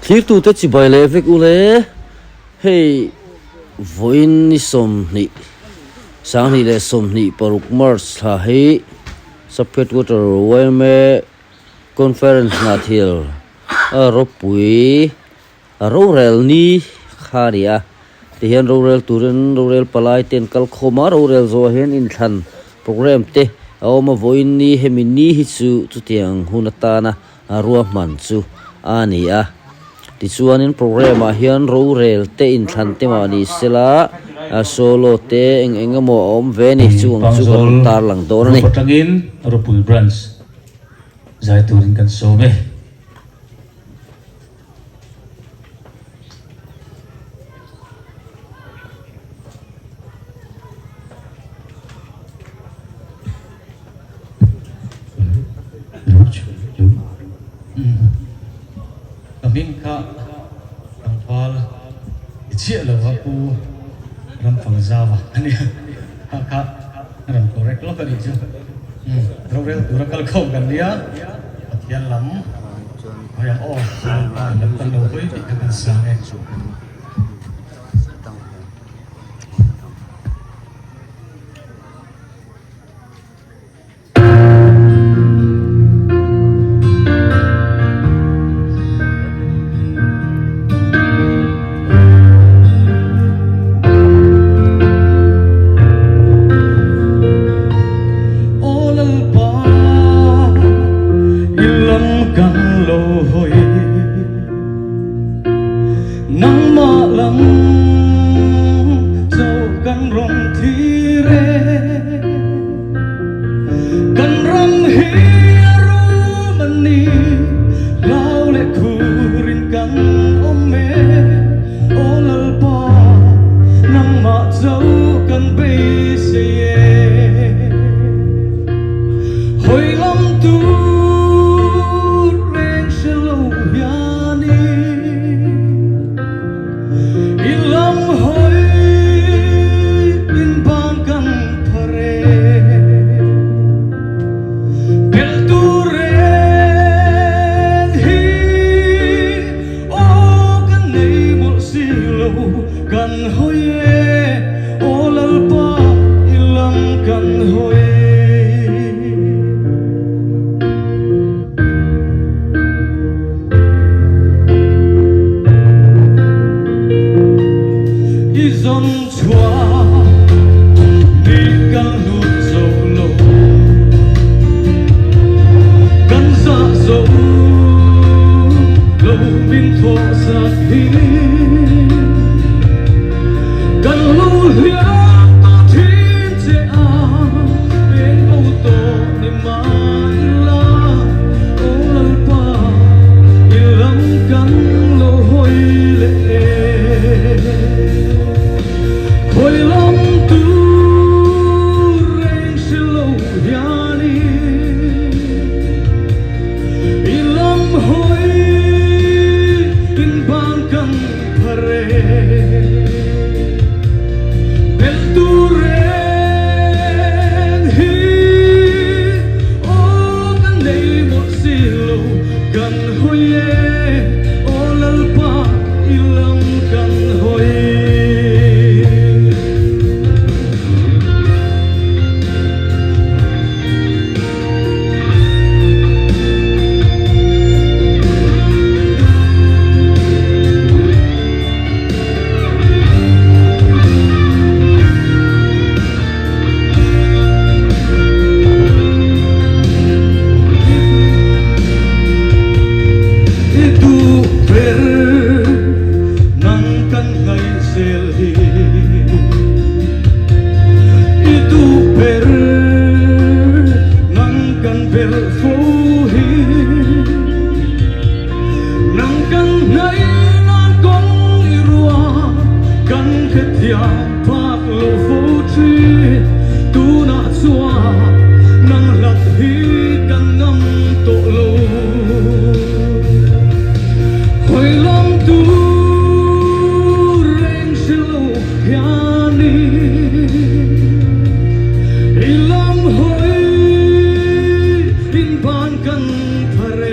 Thlirtute chibai leh vek u le, hei vawiin ni 20, 2026 March thla hi Sub-Headquarter yma Conference hna thil a ropui a rorel ni kha a ni a, tihian rorel turin rorel palai te an kal khawm a, rorel zawhah hian inthlan program te a awm a, vawiin ni hemi ni hi chu chutiang hun atana a ruahman chu a ni a, tichuanin program ah hian rorel te inthlan te mah ni sela a solo te eng eng emaw a awm ve a ni, chu ang chu kan rawn tarlang dawn a ni. Rupa tangin Ropui Branch zai turin kan sawm e. Ka hming kha tlangval i chiah lo a Pu Ramfangzava a nia kha kha a rawn correct lawk a nih chu. Rorel tura kal khawm kan nia Pathian lam hawi ang aw lam kan lo hawi tih kha kan sang e. Aw Lalpa, i lam kan lo hawi. Nangmah lam chauh kan rawn thlir e. Kan ram hi a rum a ni, hlau leh khurin kan awm e. Aw Lalpa, nangmah chauh kan beisei e. Hawi lam tur reng hre lo hianin i lam hawi in ban kan phar e. Belh tur reng hi aw kan nei mawlh si lo kan hawi e, aw Lalpa i lam kan hawi. I zawn chhuah ni kan lut zo lo, kan zah zo lo min thawh zat hi. Kan lo hliam tawh thin che a, peng bo tawh ni mahila, aw Lalpa i lam kan lo hawi leh e. Khawi lam tur reng hre lo hianin i lam hawi in ban kan Belh tur reng hi aw kan nei mawlh si lo kan hawi e, aw Lalpa i lam kan hawi. I duh ber nang kan ngaihzel hi I duh ber nang kan belh fo hi Nang kan hnaih nan kawng i rua kan hrethiam phak lo fo thin Tunah chuan nang hlat hi kan ngam tawh lo Hawi lam tur reng hre lo hianin i lam hawi in ban kan phar e.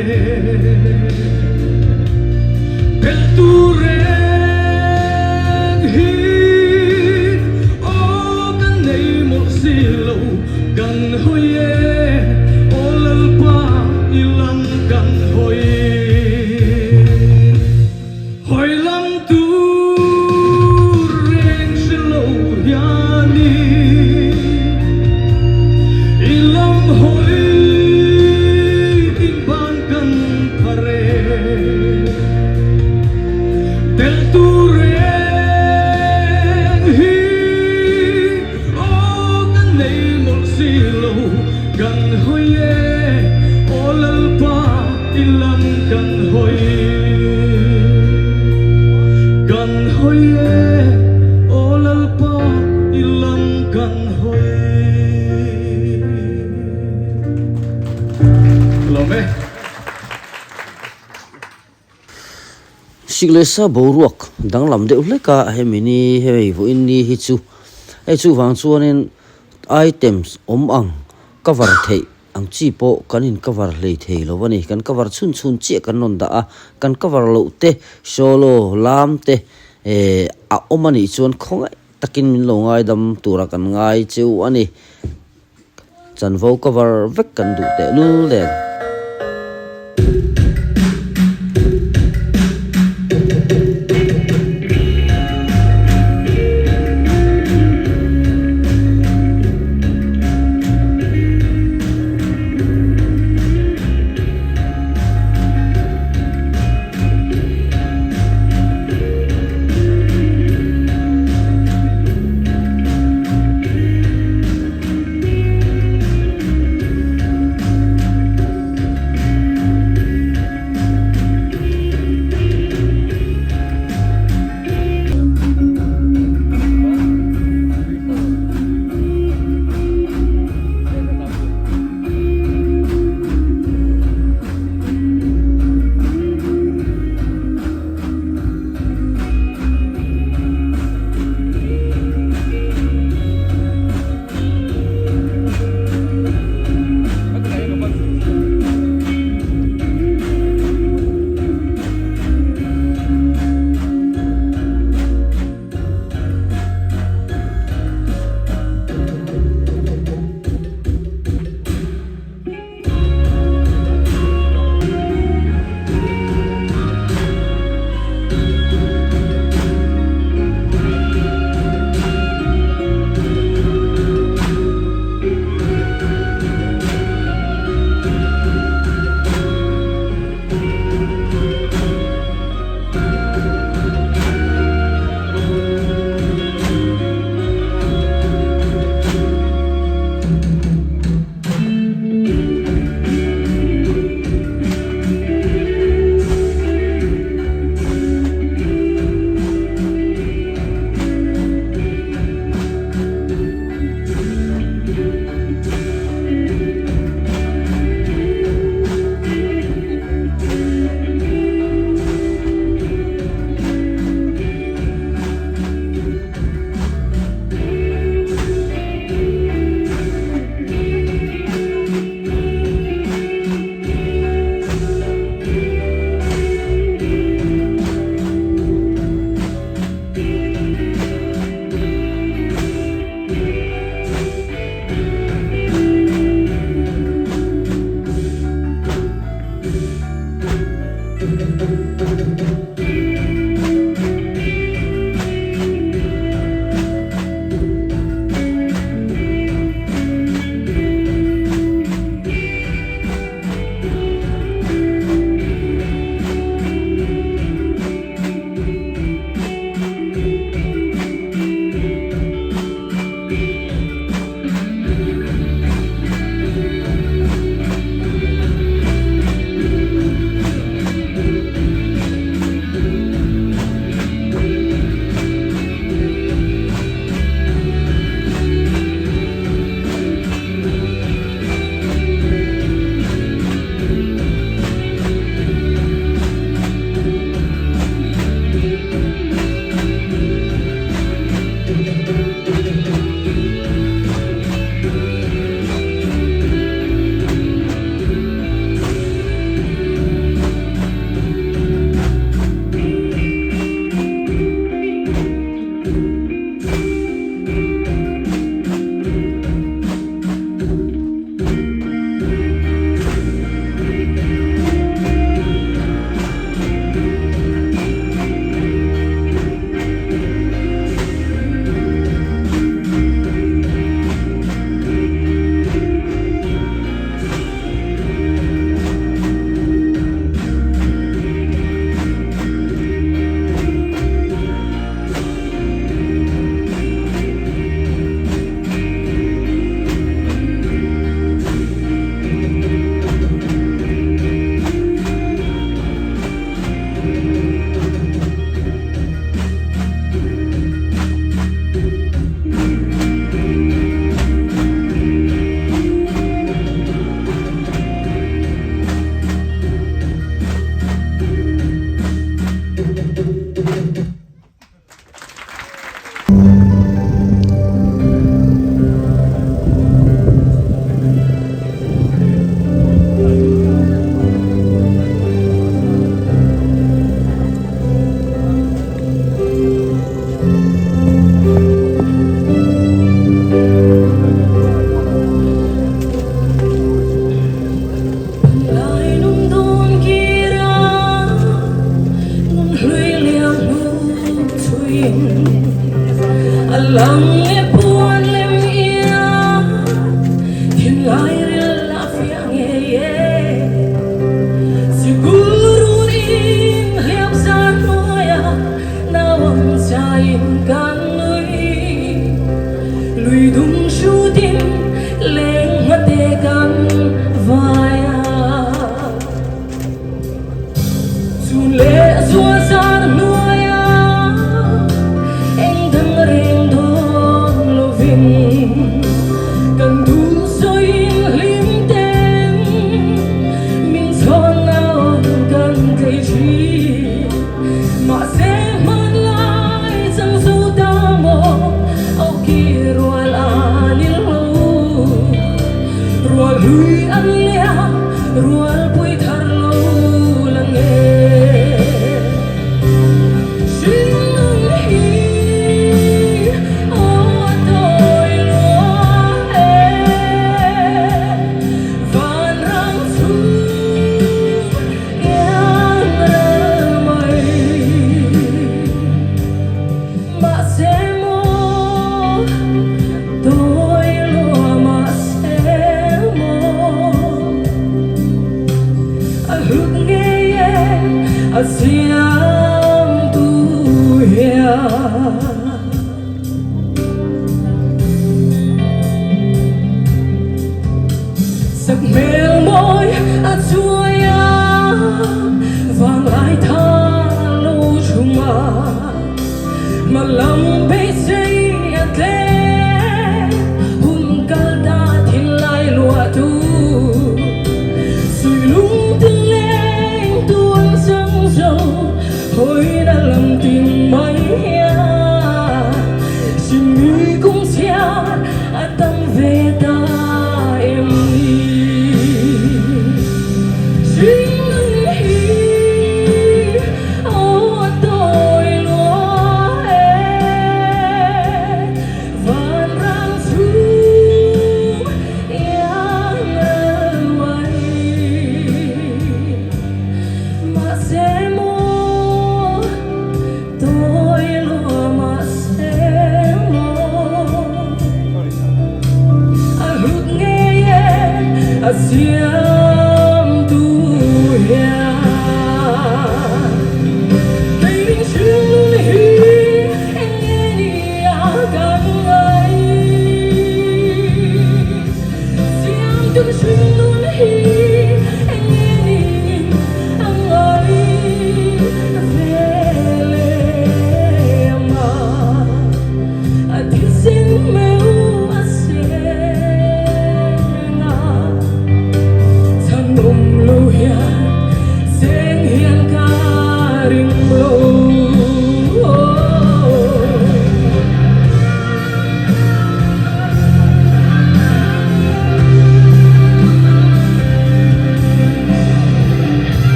Sik leh sa boruak danglam deuh hlek a hemi ni hei vawiin ni hi chu hei chuvang chuanin items awm ang cover theih ang chi pawh kan in cover hlei thei lo a ni. Kan cover chhun chhun chiah kan rawn dah a, kan cover loh te solo lam te eh a awm a nih chuan khawngaih takin min lo ngaidam tura kan ngai cheu a ni. Chanvo cover vek kan duh teh lul nen.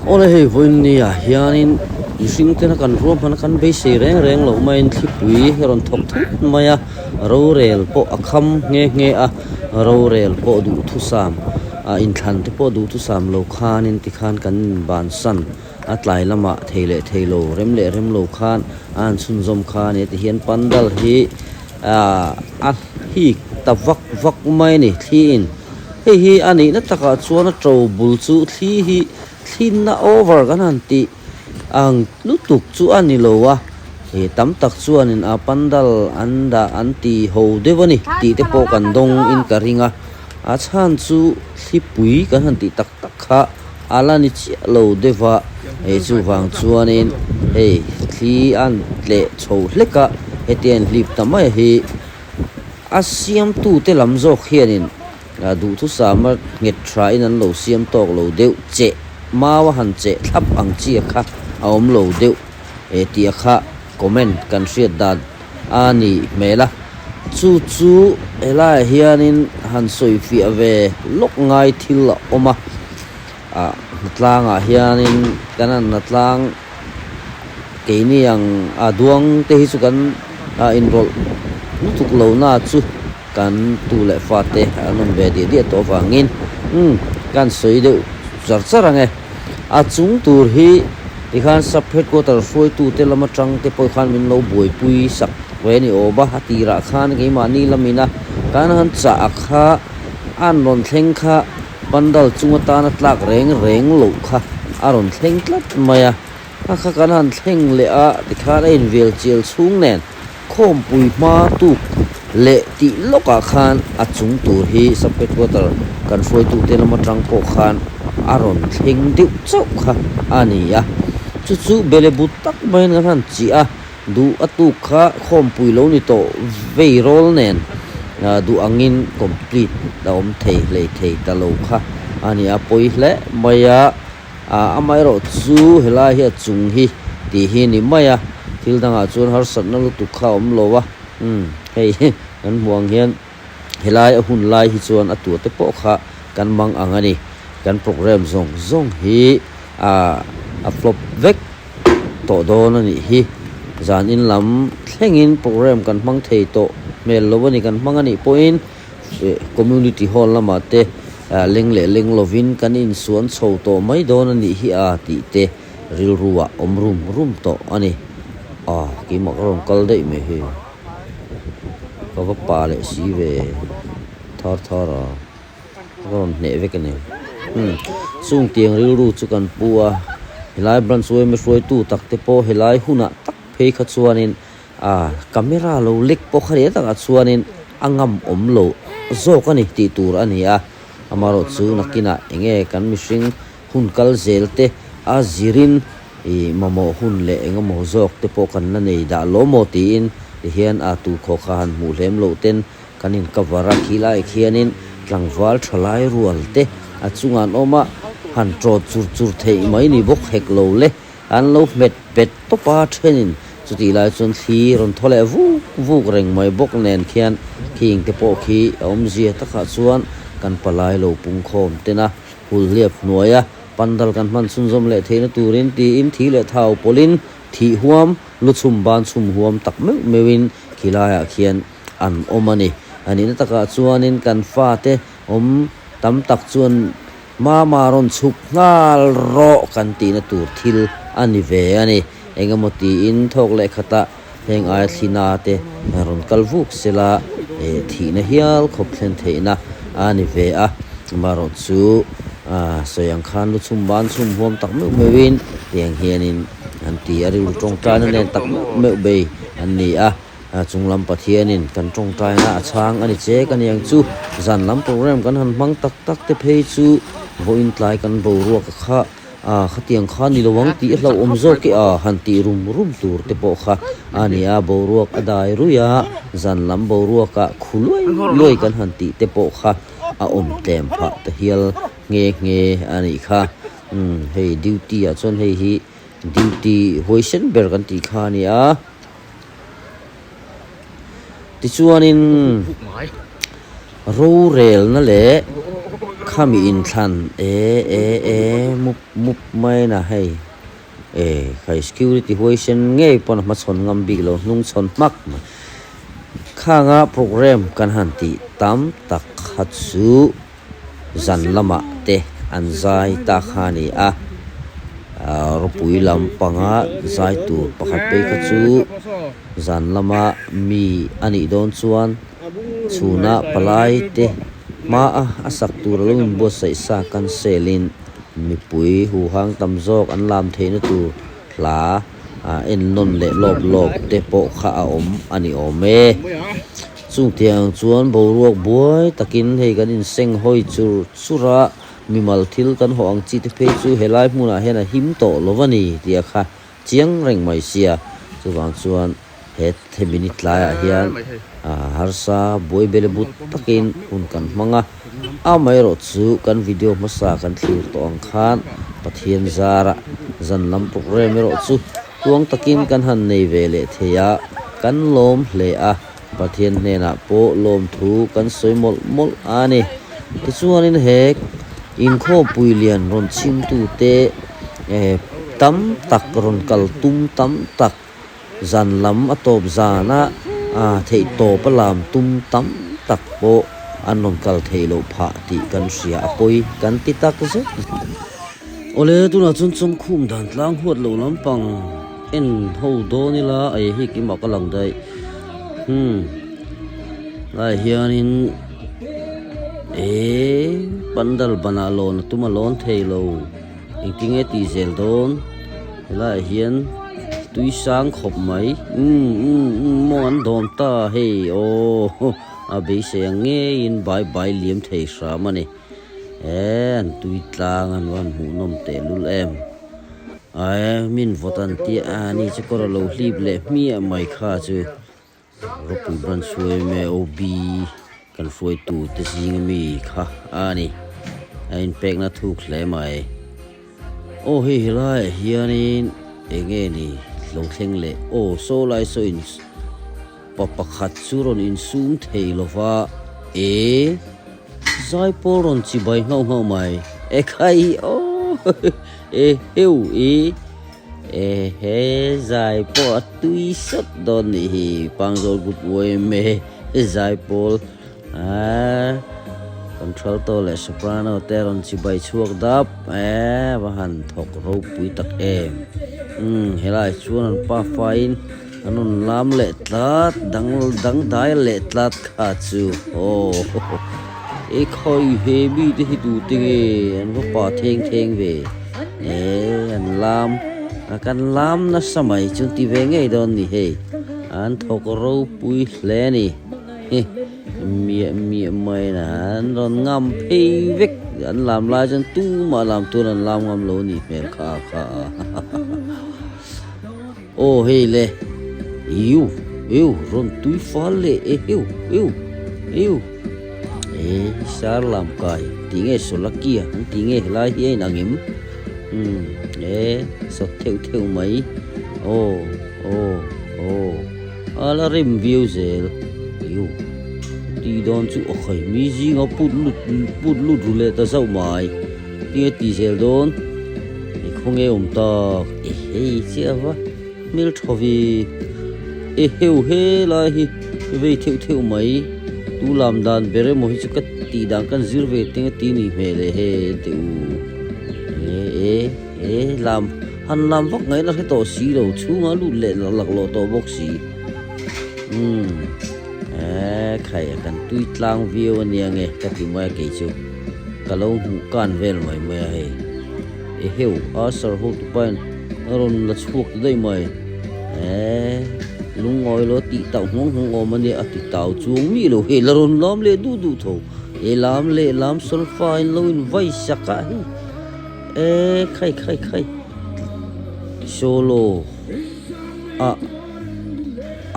Awle hei vawiin ni ah hianin mihring tena kan ruahman a kan beisei reng reng loh maiin thlipui hi a rawn thawk thut mai a rorel pawh a kham nghe nghe a rorel pawh duhthusam ah inthlan te pawh duhthusam lo khanin tikhan kan inbansan a tlai lamah thei leh thei lo rem leh rem lo khan a han chhunzawm kha a ni a tihian pandal hi ah a hik ta vak vak mai a ni thli in hei hi a nihna takah chuan a to bul chu thli hi. Thlinna over kan han tih ang lutuk chu a ni lo a, he tam tak chuanin a pandal an dah an ti ho deuh a ni tih te pawh kan dawng in ka ring a, a chhan chu thlipui kan han tih tak tak kha a la ni chiah lo deuh a, hei chuvang chuanin hei thli an tleh chho hlek a, hetia inhlip ta mai hi a siamtute lam zawk hianin. Duhthusam a nghet thain an lo siam tawk lo deuh cheh mau a han cheh thlap ang chi a kha a awm lo deuh e tih a kha comment kan hriat dan a ni hmel a. Chu chu helaiah hianin han sawi fiah ve lawk ngai thil a awm a, ah hnatlangah hianin kan han hnatlang keini ang a duang te hi chu kan inrawlh lutuk lo na chu. Kan tu leh fate an awm ve diah diah tawh avangin umm kan sawi deuh char char ang e. A chung tur hi tikhan sub headquarter hruaitute lam atang te pawh khan min lo buaipui sak ve a ni awm a, a tirah khan keimahni lamina kan han chah a kha an rawn thleng kha pandal chung atana tlak reng reng loh kha a rawn thleng tlat mai a, a kha kan han thleng leh a tikhan a invel chial chhung nen. Khawmpui hma tuk leh tih lawkah khan a chung tur hi sub headquarter kan hruaitute lam atang pawh khan a rawn thleng deuh chauh kha a ni a. Chu chu bele but tak maiin kan han chih a, duh a tuk kha khawmpui lo ni tawh vei rawl nen duh angin complete a awm thei hlei thei ta lo kha a ni a, pawi hle mai a. Amaherawh chu helai hi a chung hi tih hi a ni mai a, thil dangah chuan harsatna lutuk kha a awm lo a, umm hei kan hmuh ang hian helai a hun lai hi chuan a tua te pawh kha kan mang ang a ni, kan program zawng zawng hi ah a flop vek tawh dawn a nih hi, zan in lam thlengin program kan hmang thei tawh hmel lo a ni, kan hmang a nih pawhin. Community hall lamah te leng leh leng lovin kan insuan chho tawh mai dawn a nih hi a tih te rilru ah awm rum rum tawh a ni. A keimah ka rawn kal daih mai hi ka va pa leh si ve thar thar a ka rawn hneh vek a ni. Umm chung tiang rilru chu kan pu a helai branch yma hruaitu tak te pawh helai hunah tak phei kha chuanin A camera lo lek pawh kha leh takah chuanin a ngam awm lo zawk a ni tih tur a ni a, amaherawh chu nakinah eng nge kan mihring hun kal zel te a zirin ih mamawh hun leh eng emaw zawk te pawh kan la nei dah lo maw tiin tihian a tu khaw kha han hmuh hlem loh ten kan in cover a, khilaiah khianin tlangval tha lai rual te a chungah an awm a, han tawt chur chur theih mai ni bawk hek lo le. An lo hmet pet tawp a, thenin chutih lai chuan thli rawn thaw leh vuk vuk reng mai bawk nen khian khing te pawh khi a awmzia takah chuan kan palai lo pungkhawm ten a, hulhliap hnuaia pandal kan hman chhunzawm leh theihna turin tiin thi leh thau pawlhin thih huam lu chhum ban chhum huam tak meuh meuhin khilaiah khian an awm a ni. A nihna takah chuanin kan fate awm tam tak chuan Mama rawn chhuk nghal rawh kan tihna tur thil a ni ve a ni. Eng emaw tiin thawk leh khatah heng aia thlina te rawn kal vuk sela thihna hial khawp thlen theihna a ni ve a. Amaherawh chu sawi ang khan lu chhum ban chhum huam tak meuh meuhin tiang hianin an ti a, rilru tawngtaina nen tak meuh meuh bei an ni a. Chung lam Pathianin kan tawngtaina a chhang a ni che ka niang chu zan lam program kan han hmang tak tak te phei chu vawiin tlai kan boruak a kha a khatiang kha ni lo ang tih a hlauhawm zawk e a han tih rum rum tur te pawh kha a ni a, boruak a dai rui a, zan lam boruak ah khu luai luai kan han tih te pawh kha a awm tlem phah ta hial nghe nghe a nih kha. Umm hei duty ah chuan hei hi duty huaisen ber kan tih kha a ni a. Tichuanin rorelna leh khami inthlan e e e mup mup mai na hei e khai security huaisen ngei pawn a hmachhawn ngam bik lo hnung chhawn hmak mai khanga program kan han tih tam tak kha chu zan lamah te an zai ta kha a ni a, ropui lam panga zai tur pakhat phei kha chu zan lama mi a nih dawn chuan chhuna palai te hmaa a sak tur alo inbuatsaih sa cancel in. Mipui huhang tam zawk an lam theihna tur hla en nawn leh lawp lawp te pawh kha a awm a ni awm e. Chungtiang chuan boruak buai takin hei kan inseng hawi chur chur a, mimal thil kan hawh ang chi te phei chu helai hmunah hian a him tawh lo va ni tih a kha chiang reng mai sia. Chuvang chuan he hemi ni tlaiah hian harsa buai bele but takin hun kan hmang a, amaherawh chu kan video hmasa kan thlir tawh ang khan Pathian zara zan lam programme erawh chu tluang takin kan han nei ve leh thei a, kan lawm hle a, Pathian hnenah pawh lawmthu kan sawi mawlh mawlh a ni. Tichuanin he inkhawmpui lian rawn chhimtute tam tak rawn kal tum tam tak, Zan lam a tawp zana theih tawp a lam tum tam tak pawh an rawn kal theih loh phah tih kan hria a pawi kan ti tak zet. Awle tunah chuan chawngkhum dan tlang huat loh lampang en ho dawn ila ei hi keimah ka lang daih hmm lai hianin eh pandal banah lawn a tum a lawn thei lo. Engtinge tih zel dawn helaiah hian tui sang khawp mai umm umm umm maw an dawm ta hei aw a beisei ang ngeiin bai bai liam thei hram a ni he an tui tlang an van hmuh nawm teh lul em ae min vawt an tia a ni chu kawr a lo hlip leh hmiah mai kha chu. Ropui Branch yma OB kan hruaitu te zing ami kha a ni. A inpekna thuk hle mai. Aw hei helaiah hianin eng nge ni lo thleng leh aw saw lai saw in pa pakhat chu rawn insum thei lova e zaipawl rawn chibai nghauh nghauh mai e khai aw e heu e. Ehe zai pawh a tui sawt dawn nih hi Pangzawl group yma zai pawl aaa contralto leh soprano te rawn chibai chhuak dap eee va han thawk ropui tak em umm helai chuan an pafa in an rawn lam leh tlat dang dang dai leh tlat kha chu aw e khawi he mi te hi tu te nge an va pah theng theng ve. Eee an lam a kan lam nasa mai chu ti ve ngei dawn ni hei an thawk ropui hle a ni hi miah miah mai na an rawn ngam phei vek an lam lai chuan tumah lam tur an lam ngam lo a nih hmel kha kha aw hei le iu iu rawn tui fal leh e heu eu eu. He sar lam kai tih nge Solakia an tih nge helai hi a inang em umm he sawt theuh theuh mai aw aw aw a la rem viau zel iu tih dawn chu aw khai mi zinga put lut put lut ru leh ta zauh mai tinge tih zel dawn i khawnge awm tak e hei chiah va hmeltha ve e heu helai hi vei theuh theuh mai tu lam dan ber emaw hi chu ka tih dan kan zir ve teng a ti ni hmel e he teh u e e e lam han lam vak ngaihna hre tawh si lo chhungah lut leh laklawh tawh bawk si umm e khai a kan tui tlang viau ania nge ka ti mai a kei chu ka lo hmuh kan vel mai mai a hei. Eheu a sir ho tu pain a rawn la chhuak ta daih mai eee lungawi lo tih tauh nghawng nghawng awm a nia a ti tau chuang mi lo hei la rawn lam leh duh duh tho he lam leh lam solfa in lo in vai sak a hei eee khai khai khai solo a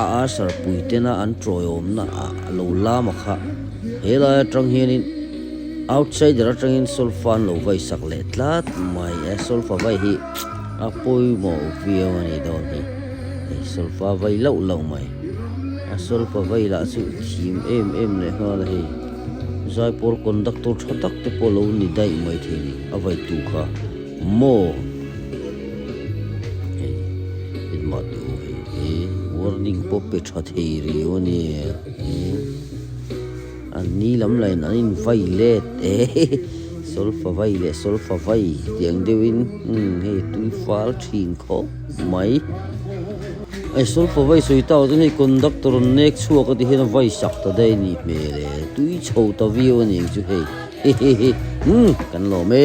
a a sir pui tena an tawiawmna ah lo lam a kha helai atang hianin. Outsider atangin solfa an lo vai sak leh tlat mai e, solfa vai hi a pawimawh viau a nih dawn hi, hei solfa vai loh loh mai, a solfa vai lah chu thim em em leh nghal a hei, zaipawl conductor tha tak te pawh lo ni daih mai thei ni a vai tu kha maw hei engmah tih u hei e warning pawh pe tha thei riau a nia e. An ni lam lain an in vai let e solfa vai leh solfa vai tih ang deuhin umm hei tui fal thin khawp mai. Hei solfa vai sawi tau chuan hei conductor an nek chhuak a ti hian a vai sak ta daih a nih hmel e tui chho ta viau a ni ang chu hei hehehe umm kan lawm e.